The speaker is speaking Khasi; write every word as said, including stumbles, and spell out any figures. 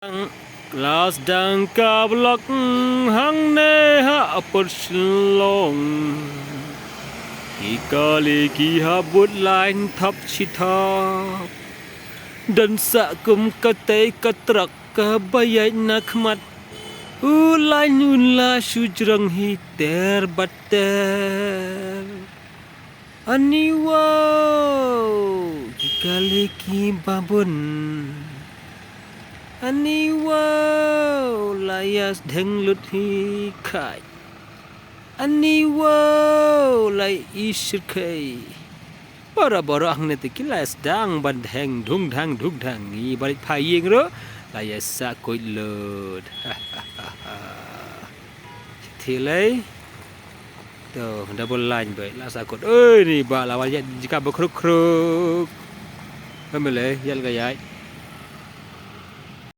Klas dang ka blok hangne ha Upper Shillong. Ki kali ki ha bud line thap shi thap. Don sa kum ka tei ka trak ka ba ïaid na khmat. U line un la shu jrong hi ter ba ter. Ani wow, ki kali ki ba bun. Ani wow, la ïa sdang lut hi khai. Ani wow, la i shirkhei. Boro boro hangne te ki la sdang ban dheng dhung dhang dhung dhang ngi ba leit pha ïing ruh. La ïa sa kuit lut. Thilei. To, double line bai la sa kut. Oi, ni ba la wan ïa jika ba kruk kruk. Pemele ïa ka ïa.